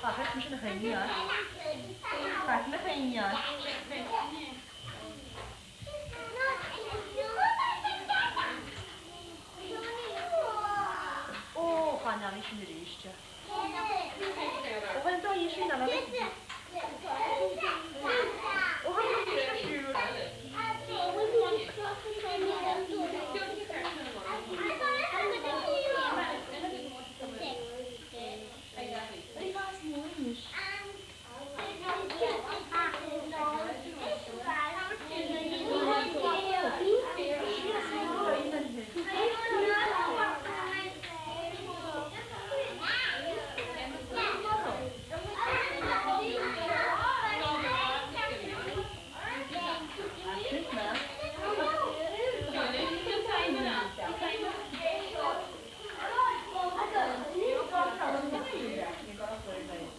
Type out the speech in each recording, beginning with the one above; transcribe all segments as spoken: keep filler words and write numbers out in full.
Ach, is mise na chaoineadh. Ach, na chaoineadh. Ò, chan eil sin a-rithist. Ò, chan eil sin a-rithist. Ò, chan eil sin a-rithist. Dè tha sibh a' dèanamh? Dè tha sibh a' dèanamh? Tapadh leibh. Tapadh leibh.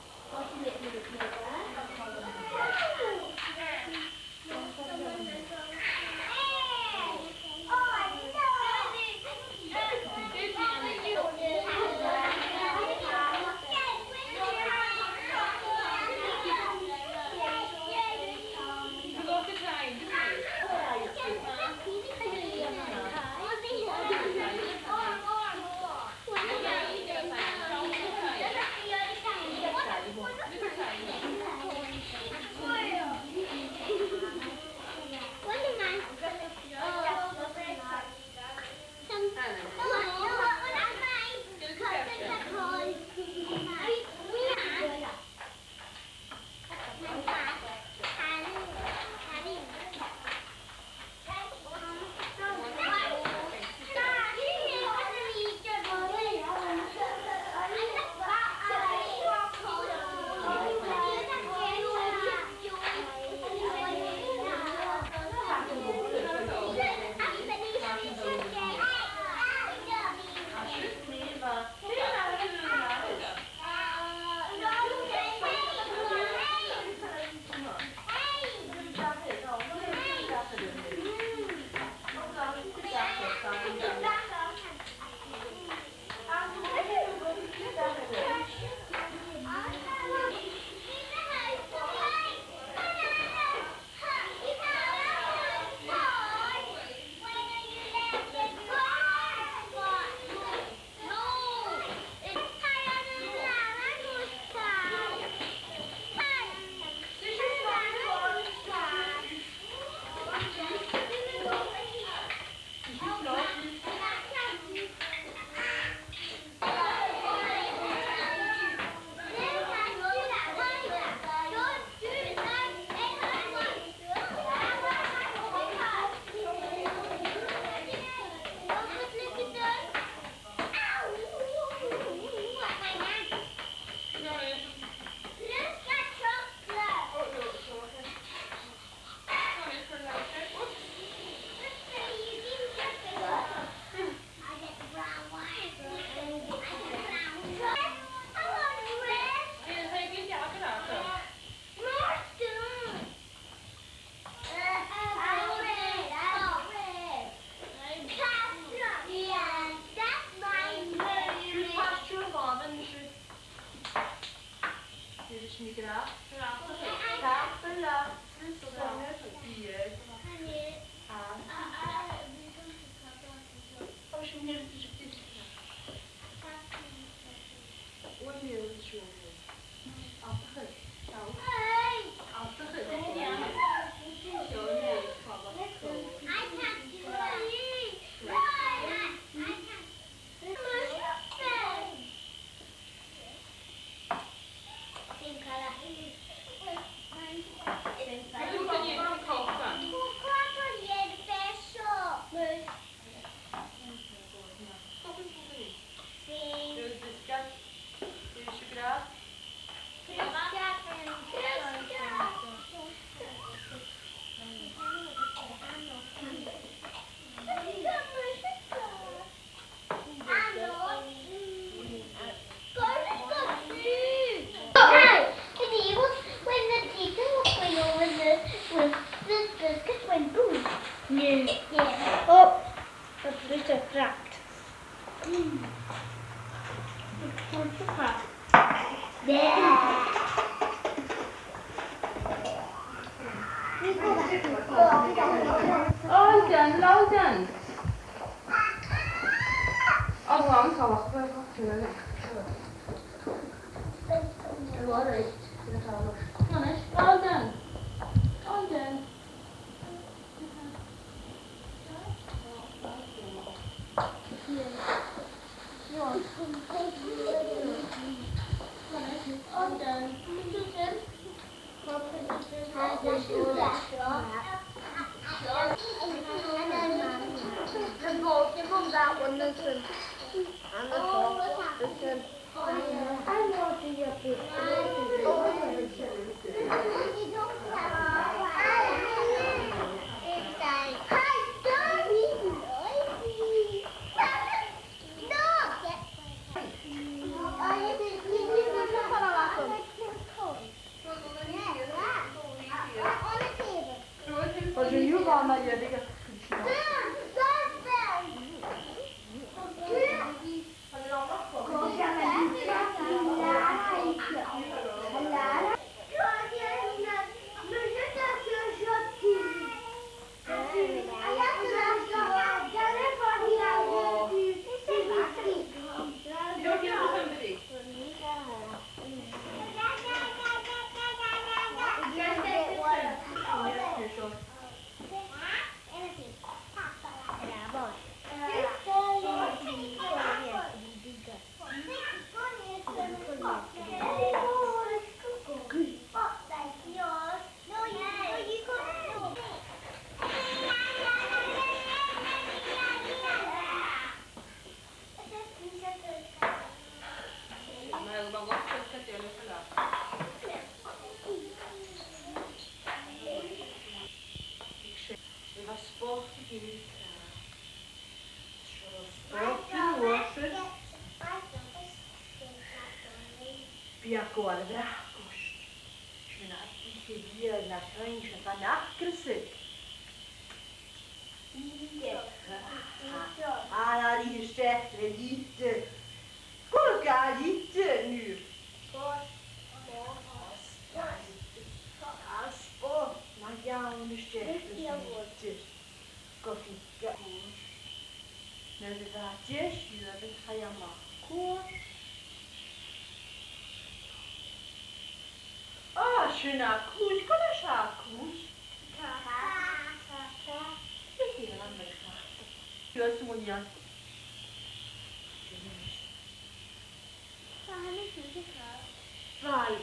Alden, Alden. Alden, Alden. Alden. Alden. Bidh e gu math brèagha. Sin agad, bidh e gu math brèagha, nach eil, 's e fan acras e. Inde. Tha e a' ruith a-steach le litir. Cò ris a tha an litir an-diugh? Cò ris a tha an litir? Cò ris a tha an litir? Cò ris a tha an litir? Gu fichead. Nuair a bha e deich uairean, chaidh e a-mach a' chuairt. Ò, sin a' chùis, cò ris a tha a' chùis? Cat. Cat. Cat. Bidh e gu math brèagha. Suas, a Mhòrag. Bha e.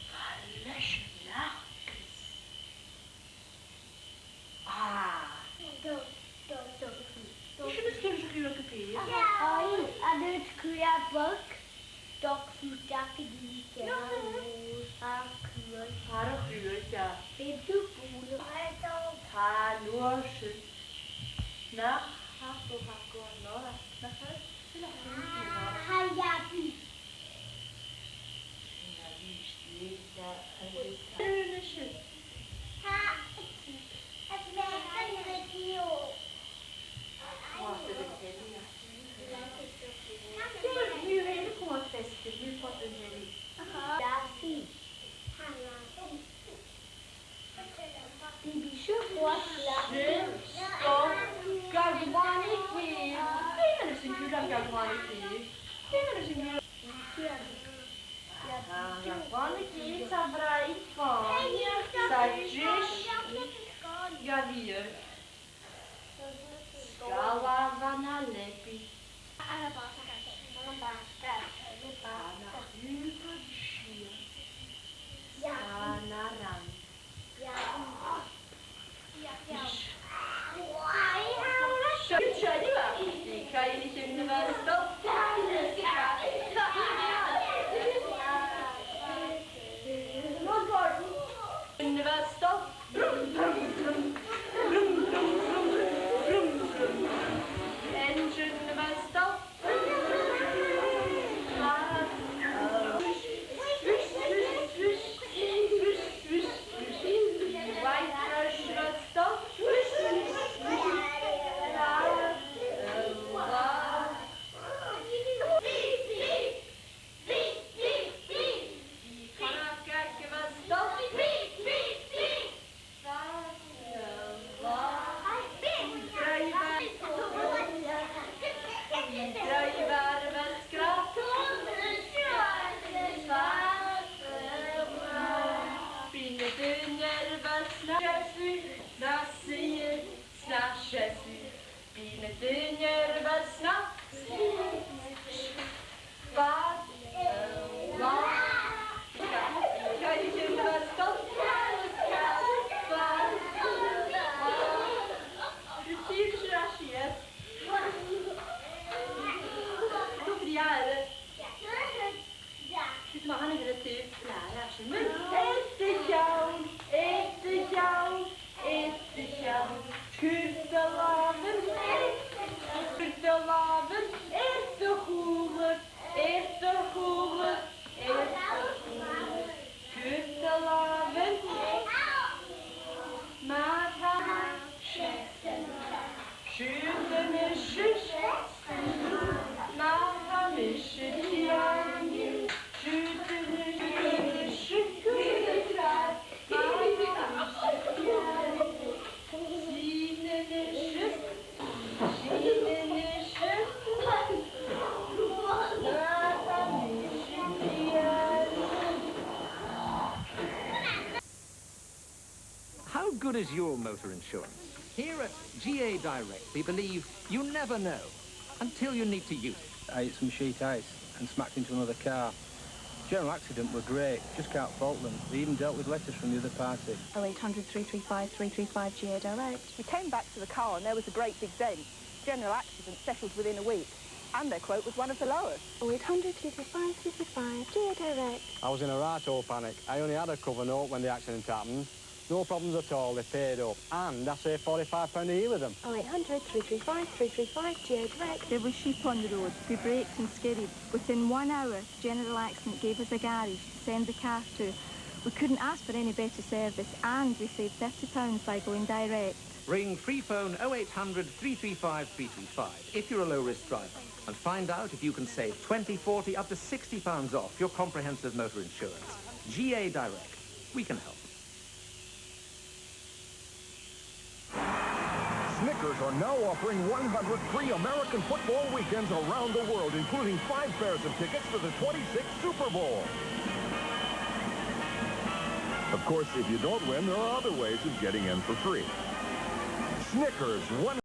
Bha e leis an acras. Ah. Sin as cinnteach gu bheil. Aidh, an uair a chuir e am bog, dog fut aca dìge. No. Ar a' chruaidh. Ar a' chruaidh, yeah. Feumaidh tu bùrach. Tha, an uair sin. Nach fhaca, fhaca an norra, nach fhaca? Sin a chuir mi an norra. Tha, yeah. Bidh seo fhathast leat. Sin stop. Gabh a-mach an cèic. Dè mar a tha sin, gabh, gabh a-mach an cèic. Dè mar a tha sin, gabh. Aha, gabh a-mach an cèic, 's a' bhreith fon. 'S a' deis gabh iad. Sgath a' bhana leabaidh. Ann am basgaid, ann am basgaid, ann am basgaid. Ann an siar. Ann an rang. Seo, seo, seo. Bidh càil a' tighinn a-mach. Stop. Run, Gordon. Tighinn a-mach, stop. Brum, brum, brum. Brum, brum, brum. Brum, brum, brum. Engine a-mach, stop. Air do cheann, air do cheann, air do cheann. Cuir do làmhan, cuir do làmhan air do chùlaibh, air do chùlaibh, air do chùlaibh. Cuir do làmhan. Mar tha, siud a-nis, mar tha mise dèanamh. Siud a-nis, siud a-nis, mar tha mise dèanamh. Sin a-nis, sin a-nis, mar tha mise dèanamh. How good is your motor insurance? Here at G A Direct, we believe you never know until you need to use it. I ate some sheet ice and smacked into another car. General Accident were great, just can't fault them. They even dealt with letters from the other party. Oh eight hundred three three five three three five G A Direct. We came back to the car and there was a great big dent. General Accident settled within a week, and their quote was one of the lowest. Oh eight hundred three three five three three five, G A Direct. I was in a right old panic. I only had a cover note when the accident happened. No problems at all, they paid up, and I saved forty-five pound a year with them. Oh eight hundred three three five three three five, G A Direct. There was sheep on the road. We braked and skidded. Within one hour, General Accident gave us a garage to send the car to. We couldn't ask for any better service, and we saved thirty pounds by going direct. Ring free phone oh eight hundred three three five three three five if you're a low-risk driver and find out if you can save twenty, forty, up to sixty pounds off your comprehensive motor insurance. G A Direct. We can help. Snickers are now offering one hundred free American football weekends around the world, including five pairs of tickets to the twenty-sixth Super Bowl. Of course, if you don't win, there are other ways of getting in for free. Snickers, one